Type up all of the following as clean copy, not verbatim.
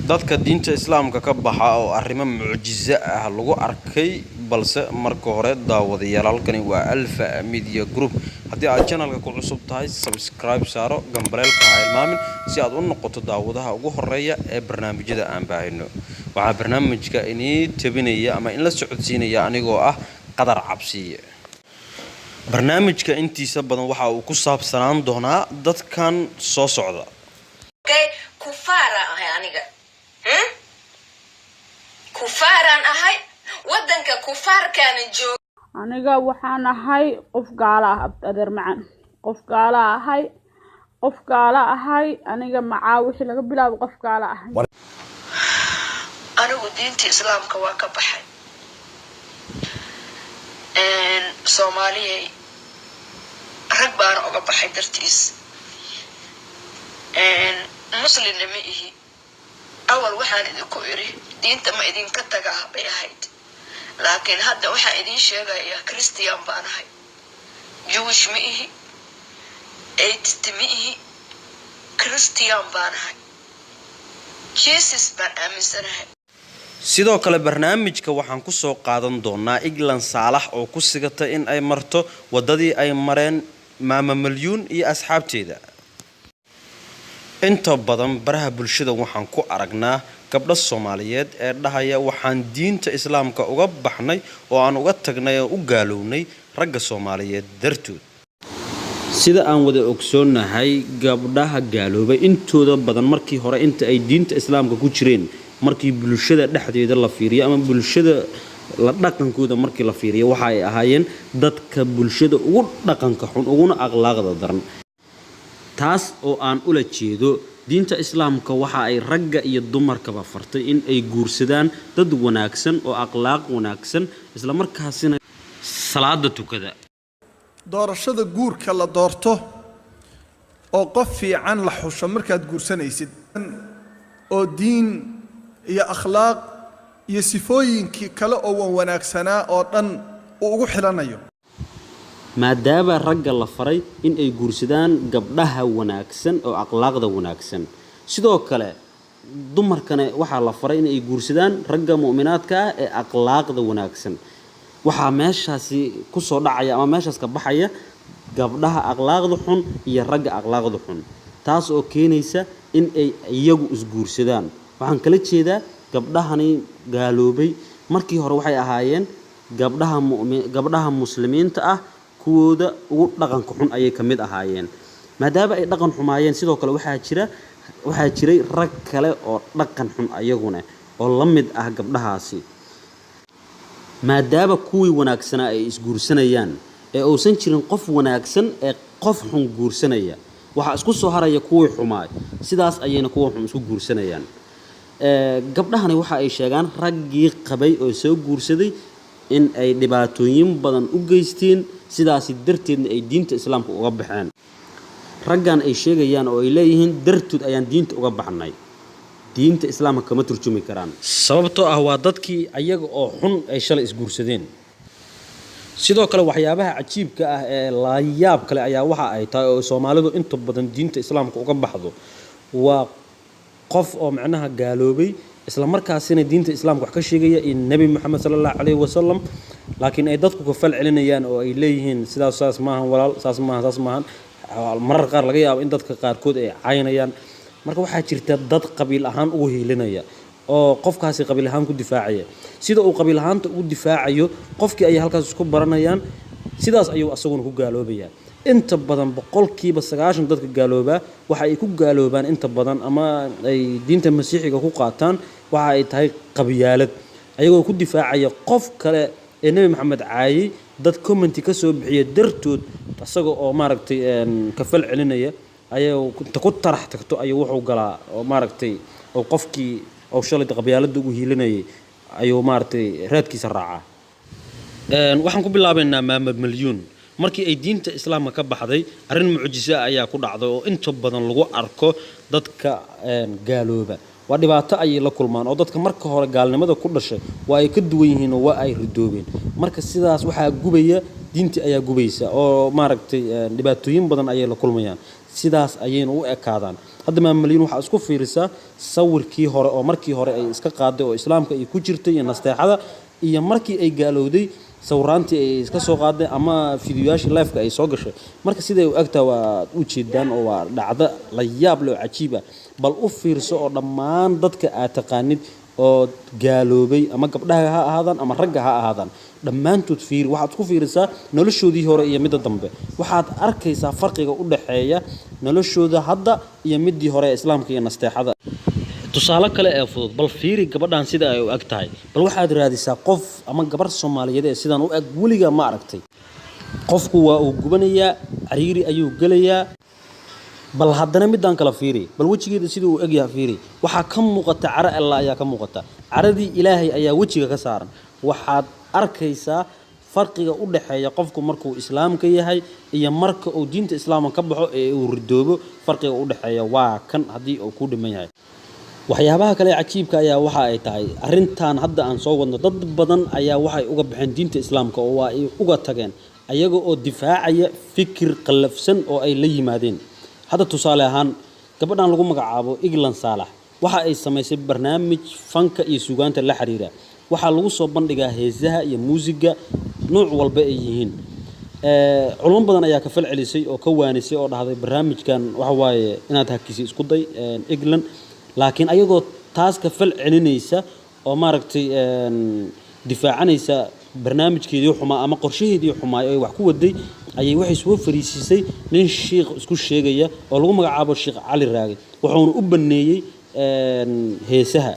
Dadka diinta Islaamka ka baxa oo arrimo mucjiso ah lagu arkay. Balse marka hore, daawadayaal, halkani waa Alpha Media Group. Haddii aad channelka ku cusub tahay, subscribe saaro, gambaleelka ha ilmaamin, si aad u noqoto daawadaha ugu horeeya ee barnaamijyada aan baahino. Waxaa barnaamijka inii tabinaya ama in la socodsiinaya anigoo ah Qadar Cabsiye. Barnaamijka intiisa badan waxa uu ku saabsanaan doonaa dadkan soo socda. Okay, kufaaraan ahay aniga, Kufaaraan ahay, waddanka kufaarkaana joog. Aniga waxaan ahay qof gaala ah, adeer macan, qof gaala ahay, qof gaala ahay aniga. Macaa wixii laga bilaabo qof gaala ahay. Anigu diinta Islaamka waa ka baxay. Soomaaliyay, rag baana oga baxay dartiis. Muslimna ma ihi. Awal waxaan idinku iri diinta ma idinka tagaa bay ahayd, laakiin hadda waxaan idiin sheegayaa Christian baan ahay. Jewish ma ihi, atheist ma ihi, Christian baan ahay. Jesus baan aaminsanahay. Sidoo kale barnaamijka waxaan kusoo qaadan doonaa Iglan Saalax oo ku sigata in ay marto waddadii ay mareen Maama Malyuun iyo asxaabteeda. Inta badan baraha bulshada waxaan ku aragnaa gabdho Soomaaliyeed ee dhahaya waxaan diinta Islaamka uga baxnay oo aan uga tagnay oo u gaalownay ragga Soomaaliyeed dartood. Sida aan wada ogsoonahay, gabdhaha gaaloobay intooda badan markii hore inta ay diinta Islaamka ku jireen, markii bulshada dhexdeeda la fiiriyo ama bulshada la dhaqankooda markii la fiiriyo, waxa ay ahaayeen dadka bulshada ugu dhaqanka xun uguna akhlaaqda daran. Taas oo aan ula jeedo, diinta Islaamka waxa ay ragga iyo dumarkaba fartay in ay guursadaan dad wanaagsan oo akhlaaq wanaagsan, islamarkaasina salaada tukada. Doorashada guurka la doorto oo qof fiican la xusho markaad guursanaysid, oo diin iyo akhlaaq iyo sifooyinkii kale oo wan wanaagsanaa oo dhan uu ugu xilanayo. Maadaama ragga la faray in ay guursadaan gabdhaha wanaagsan oo akhlaaqda wanaagsan, sidoo kale dumarkana waxaa la faray in ay guursadaan ragga mu'minaadka ah ee akhlaaqda wanaagsan, waxaa meeshaasi kusoo dhacaya ama meeshaas ka baxaya gabdhaha akhlaaqda xun iyo ragga akhlaaqda xun, taas oo keenaysa in ay iyagu isguursadaan. Waxaan kala jeedaa, gabdhahani gaaloobay markii hore waxay ahaayeen gabdhaha mu'min, gabdhaha Muslimiinta ah kuwooda ugu dhaqanka xun ayay ka mid ahaayeen. Maadaama ay dhaqan xumaayeen, sidoo kale waxaa jiray rag kale oo dhaqan xun ayaguna oo la mid ah gabdhahaasi. Maadaama kuwii wanaagsanaa ay isguursanayaan ee uusan jirin qof wanaagsan ee qof xun guursanaya, waxaa isku soo haraya kuwii xumaay. Sidaas ayayna kuwa xun isku guursanayaan. Gabdhahani waxa ay sheegaan raggii qabay oo soo guursaday in ay dhibaatooyin badan u geysteen, sidaasi darteedna ay diinta Islaamka uga baxeen. Raggan ay sheegayaan oo ay leeyihiin dartood ayaan diinta uga baxnay, diinta Islaamka kama turjumi karaan, sababtoo ah waa dadkii ayaga oo xun ay shalay isguursadeen. Sidoo kale waxyaabaha cajiibka ah ee layaab kale ayaa waxa ay tahay oo Soomaalidu inta badan diinta Islaamka uga baxdo waa qof oo macnaha gaaloobay, isla markaasina diinta Islaamka wax ka sheegaya iyo Nebi Moxamed sala Allahu calayhi wasalam, laakiin ay dadku ka fal celinayaan oo ay leeyihiin sidaas saas maahan walaal, saas maahan, saas maahan. Marar qaar laga yaabo in dadka qaarkood ay caynayaan. Marka waxaa jirta dad qabiil ahaan ugu hiilinaya oo qofkaasi qabiil ahaan ku difaacaya. Sida uu qabiil ahaanta ugu difaacayo qofkii ayay halkaas isku baranayaan, sidaas ayuu asaguna ku gaaloobayaa. Inta badan 90% dadka gaaloobaa waxa ay ku gaaloobaan inta badan ama ay diinta Masiixiga ku qaataan waxa ay tahay qabyaalad, ayagoo ku difaacaya qof kale ee Nebi Maxamed caayay dad commenti ka soo bixiya dartood. Isaga oo maaragtay ka fal celinaya ayuu inta ku tarax tagto ayuu wuxuu galaa oo maaragtay oo qofkii oo shalay qabyaaladda ugu hiilinayay ayuu maaragtay raadkiisa raacaa. Waxaan ku bilaabaynaa Maamad Malyuun. Markii ay diinta Islaamka ka baxday, arrin mucjiso ah ayaa ku dhacday oo inta badan lagu arko dadka gaalooba. Waa dhibaato ayay la kulmaan oo dadka marka hore gaalnimada ku dhashay waa ay ka duwan yihiin oo waa ay ridoobeen. Marka sidaas waxaa gubaya diintii ayaa gubaysa oo maaragtay dhibaatooyin badan ayay la kulmayaan, sidaas ayayna u ekaadaan. Hadda Maama Malyuun waxaa isku fiirisaa sawirkii hore oo markii hore ay iska qaaday oo islaamka ay ku jirtay iyo nasteexada, iyo markii ay gaalowday sawiraantii ay iska soo qaaday ama fiidiyoyaashii live-ka ay soo gashay. Marka siday u egtaa waad u jeedaan oo waa dhacdo la yaab leh oo cajiib ah. Bal u fiirso oo dhammaan dadka aad taqaanid oo gaaloobay, ama gabdhaha ha ahaadaan ama ragga ha ahaadaan, dhammaantood fiiri. Waxaad ku fiirisaa noloshoodii hore iyo midda dambe. Waxaad arkaysaa farqiga u dhexeeya noloshooda hadda iyo midii hore ee islaamka iyo nasteexada. Tusaale kale ee fudud, bal fiiri gabadhan sida ay u eg tahay. Bal waxaad raadisaa qof ama gabar Soomaaliyeed ee sidan u eg, weligaa ma aragtay? Qofku waa uu gubanayaa, cariiri ayuu gelayaa. Bal haddana midaan kala fiiri, bal wejigeeda siduu u egyahay fiiri. Waxaa ka muuqata caro alla ayaa ka muuqata, caradii Ilaahay ayaa wejiga ka saaran. Waxaad arkaysaa farqiga u dhexeeya qofku markuu islaamka yahay iyo marka uu diinta islaamka ka baxo ee uu ridoobo. Farqiga u dhexeeya waa kan haddii uu ku dhiman yahay. Waxyaabaha kale ee cajiibka ayaa waxa ay tahay arrintan hadda aan soo wadno, dad badan ayaa waxay uga baxeen diinta islaamka oo waa ay uga tageen ayaga oo difaacaya fikir qallafsan oo ay la yimaadeen. Hadda tusaale ahaan, gabadhan lagu magacaabo Iglan Saalax waxa ay samaysay barnaamij fanka iyo suugaanta la xiriira. Waxaa lagu soo bandhigaa heesaha iyo muusiga nuuc walba ay yihiin. Culimo badan ayaa ka falcelisay oo ka waanisay oo dhahday barnaamijkan waxa waaye inaad hakisay isku day Iglan. Laakiin ayagoo taas ka fal celinaysa oo maaragtay difaacanaysa barnaamijkeedii xumaa ama qorshaheedii xumaa ee wax ku waday, ayay waxay soo fariisisay nin shiikh isku sheegaya oo lagu magacaabo Sheekh Cali Raage, wuxuuna u baneeyey heesaha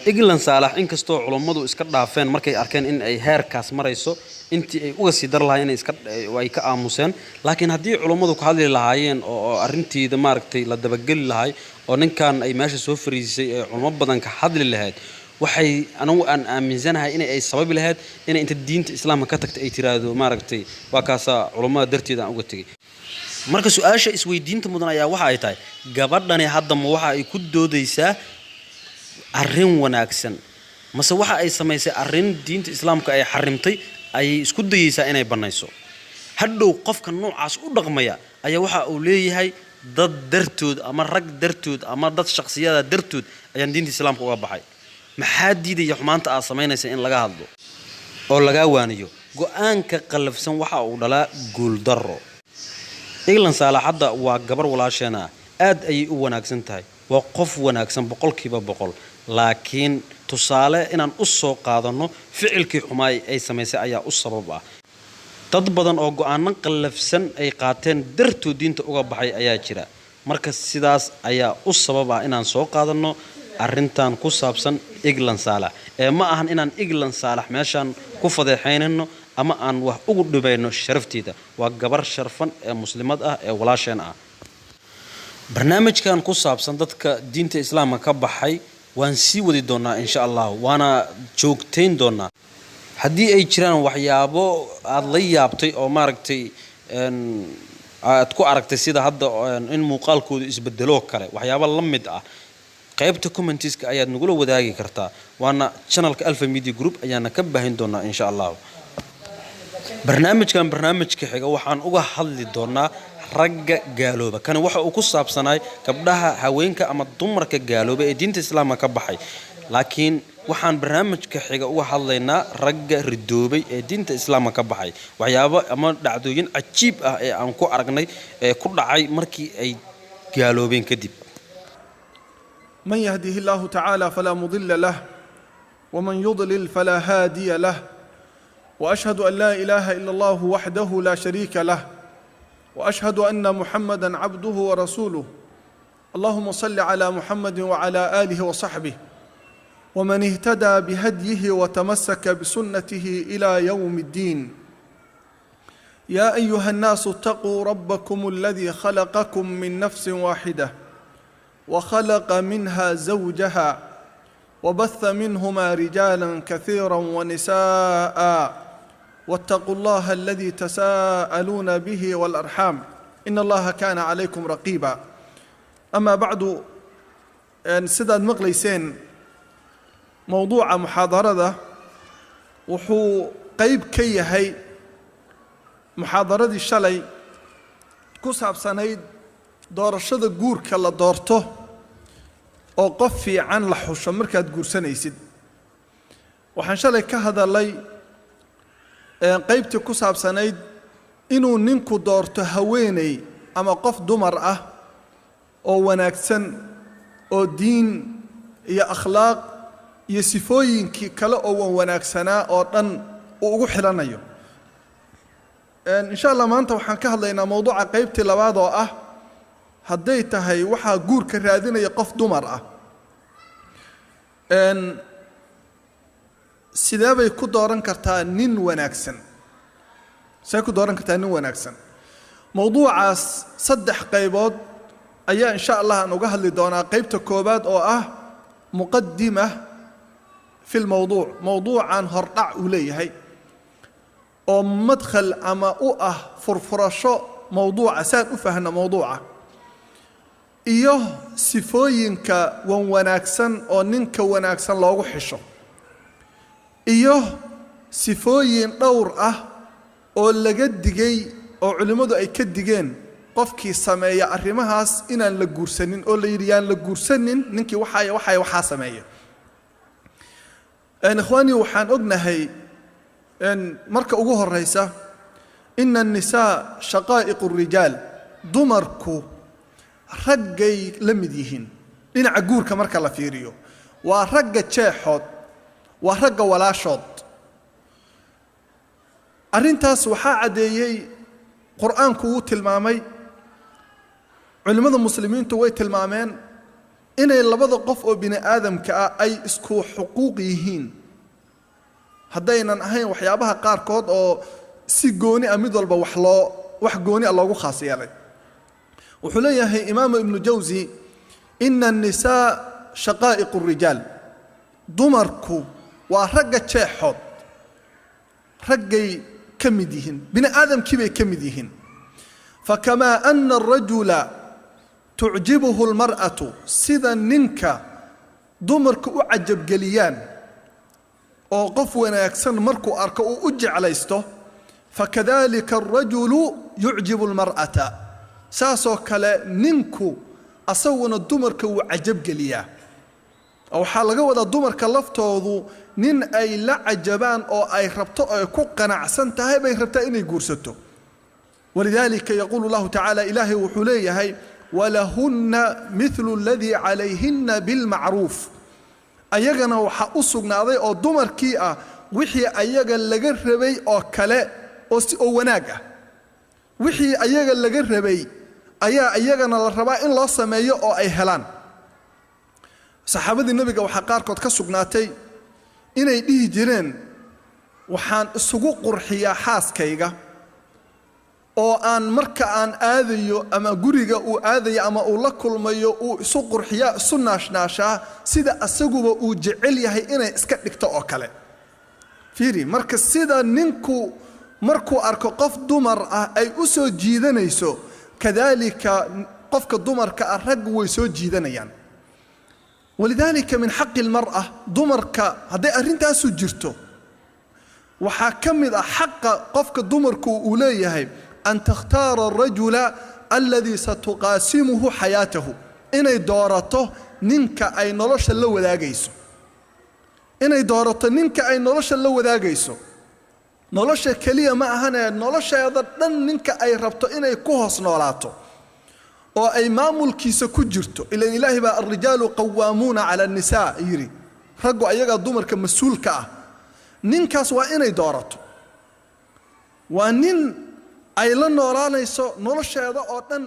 Iglan Saalax. Inkastoo culummadu iska dhaafeen markay arkeen in ay heerkaas marayso, intii ay uga sii dar lahaayeen inay iska ay ka aamuseen, laakiin haddii culummadu ku hadli lahaayeen oo arrintiida maaragtay la dabageli lahay oo ninkan ay meesha soo fariisisay ee culummo badan ka hadli lahayd, waxay anigu aan aaminsanahay in ay sababi lahayd inay inta diinta islaamka ka tagtay ay tiraahdo maaragtay waa kaasaa culummada darteeda aan uga tegey. Marka su-aasha isweydiinta mudan ayaa waxa ay tahay, gabadhani hadda ma waxa ay ku doodaysaa arrin wanaagsan, mase waxa ay samaysay arrin diinta islaamka ay xarimtay ayay isku dayeysaa inay bannayso? Hadhow qofka noocaas u dhaqmaya ayaa waxa uu leeyahay dad dartood ama rag dartood ama dad shakhsiyada dartood ayaan diinta islaamka uga baxay. Maxaa diidaya xumaanta aad samaynaysa in laga hadlo oo lagaa waaniyo? Go-aanka qallafsan waxa uu dhalaa guuldarro. Iglan Saalax hadda waa gabar walaasheena ah, aad ayay u wanaagsan tahay, waa qof wanaagsan 100%, laakiin tusaale inaan u soo qaadanno ficilkii xumaay ay samaysay ayaa u sabab ah. Dad badan oo go-aano qallafsan ay qaateen dartood diinta uga baxay ayaa jira. Marka sidaas ayaa u sabab ah inaan soo qaadanno arrintan ku saabsan Iglan Saalax, ee ma ahan inaan Iglan Saalax meeshaan ku fadeexaynayno ama aan wax ugu dhibayno sharafteeda. Waa gabar sharfan ee muslimad ah ee walaasheen ah. Barnaamijkan ku saabsan dadka diinta islaamka ka baxay waan sii wadi doonaa insha Allah, waana joogtayn doonaa. Haddii ay jiraan waxyaabo aada la yaabtay oo maaragtay aad ku aragtay, sida hadda in muuqaalkoodu isbedeloo kale, waxyaabo la mid ah, qaybta comments-ka ayaad nagula wadaagi kartaa, waana channelka Alpha Media Group ayaana ka baahin doonaa insha Allah. Barnaamijkan barnaamijka xiga waxaan uga hadli doonaa ragga gaalooba. Kani waxa uu ku saabsanaay gabdhaha, haweenka ama dumarka gaalooba ee diinta islaamka ka baxay, laakiin waxaan barnaamijka xiga uga hadlaynaa ragga ridoobay ee diinta islaamka ka baxay, waxyaabo ama dhacdooyin cajiib ah ee aan ku aragnay ee ku dhacay markii ay gaaloobeen kadib. من يهده الله تعالى فلا مضل له، ومن يضلل فلا هادي له، واشهد ان لا اله الا الله وحده لا شريك له، واشهد ان محمدا عبده ورسوله. اللهم صل على محمد وعلى اله وصحبه ومن اهتدى بهديه وتمسك بسنته الى يوم الدين. يا ايها الناس، اتقوا ربكم الذي خلقكم من نفس واحده وخلق منها زوجها وبث منهما رجالا كثيرا ونساء، واتقوا الله الذي تساءلون به والارحام، ان الله كان عليكم رقيبا. اما بعد، sidaad maqlayseen, mowduuca muxaadarada wuxuu qayb ka yahay muxaadaradii shalay ku saabsanayd Doorashada guurka la doorto oo qof fiican la xusho markaad guursanaysid. Waxaan shalay ka hadalay qaybtii ku saabsanayd inuu ninku doorto haweeney ama qof dumar ah oo wanaagsan oo diin iyo akhlaaq iyo sifooyinkii kale oo wan wanaagsanaa oo dhan uu ugu xidhanayo. Insha Allah maanta waxaan ka hadlaynaa mowduuca qaybtii labaad oo ah hadday tahay waxaa guurka raadinaya qof dumar ah, sidee bay ku dooran kartaa nin wanaagsan? Sidee ku dooran kartaa nin wanaagsan? Mowduucaas saddex qaybood ayaa insha Allah aan uga hadli doonaa. Qaybta koowaad oo ah muqadima fi lmowduuc, mowduucan hordhac uu leeyahay oo madkhal ama u ah furfurasho mowduuca saan u fahna mowduuca, iyo sifooyinka wan wanaagsan oo ninka wanaagsan loogu xisho, iyo sifooyin dhowr ah oo laga digay oo culimmadu ay ka digeen qofkii sameeya arrimahaas inaan la guursanin, oo la yidhi yaan la guursanin ninkii waxaa waxaa waxaa sameeya. Ikhwaanii, waxaan ognahay marka ugu horeysa ina annisaa shaqaa'iqu rijaal, dumarku raggay la mid yihiin dhinaca guurka marka la fiiriyo, waa ragga jeexood, waa ragga walaashood. Arrintaas waxaa caddeeyey Qur'aanku wuu tilmaamay, culimmada muslimiintu way tilmaameen inay labada qof oo bini aadamka ah ay isku xuquuq yihiin, haddaynan ahayn waxyaabaha qaarkood oo si gooni ah mid walba wax loo wax gooni ah loogu khaas yeelay. Wuxuu leeyahay Imaamu Ibnu Jawsi: ina annisaa shaqaa'iqu rijaal, dumarku waa ragga jeexood, raggay ka mid yihiin, bini aadamkii bay ka mid yihiin. Fakamaa ana arajula tucjibuhu almar'atu, sida ninka dumarku u cajabgeliyaan oo qof wanaagsan markuu arko uu u jeclaysto, fakadalika alrajulu yucjibu almar'ata, saasoo kale ninku asaguna dumarka wuu cajabgeliyaa. Waxaa laga wadaa dumarka laftoodu nin ay la cajabaan oo ay rabto oo ay ku qanacsan tahay bay rabtaa inay guursato. Walidaalika yaquulu Allahu tacaala, Ilaahay wuxuu leeyahay: walahunna mithlu aladii calayhinna bilmacruuf. Ayagana waxaa u sugnaaday oo dumarkii ah wixii ayaga laga rabay oo kale oo si oo wanaag ah, wixii ayaga laga rabay ayaa iyagana la rabaa in loo sameeyo oo ay helaan. Saxaabadii nebiga waxaa qaarkood ka sugnaatay inay dhihi jireen: waxaan isugu qurxiyaa xaaskayga oo aan marka aan aadayo ama guriga uu aadayo ama uu la kulmayo uu isu qurxiyaa, isu naashnaashaa sida asaguba uu jecel yahay inay iska dhigto oo kale. Fiiri, marka sida ninku markuu arko qof dumar ah ay u soo jiidanayso, kadaalika qofka dumarka ah raggu way soo jiidanayaan. Walidaalika min xaqi almar'a, dumarka hadday arrintaasu jirto waxaa ka mid ah xaqa qofka dumarku uu leeyahay an takhtaara arajula aladii satuqaasimuhu xayaatahu, inay doorato ninka ay nolosha la wadaagayso, inay doorato ninka ay nolosha la wadaagayso. Nolosha keliya ma ahanee, nolosheeda dhan ninka ay rabto inay ku hoos noolaato oo ay maamulkiisa ku jirto. Ilan Ilaahay baa alrijaalu qawaamuuna cala annisaa yidhi, raggu ayagaa dumarka mas-uulka ah. Ninkaas waa inay doorato, waa nin ay la noolaanayso nolosheeda oo dhan.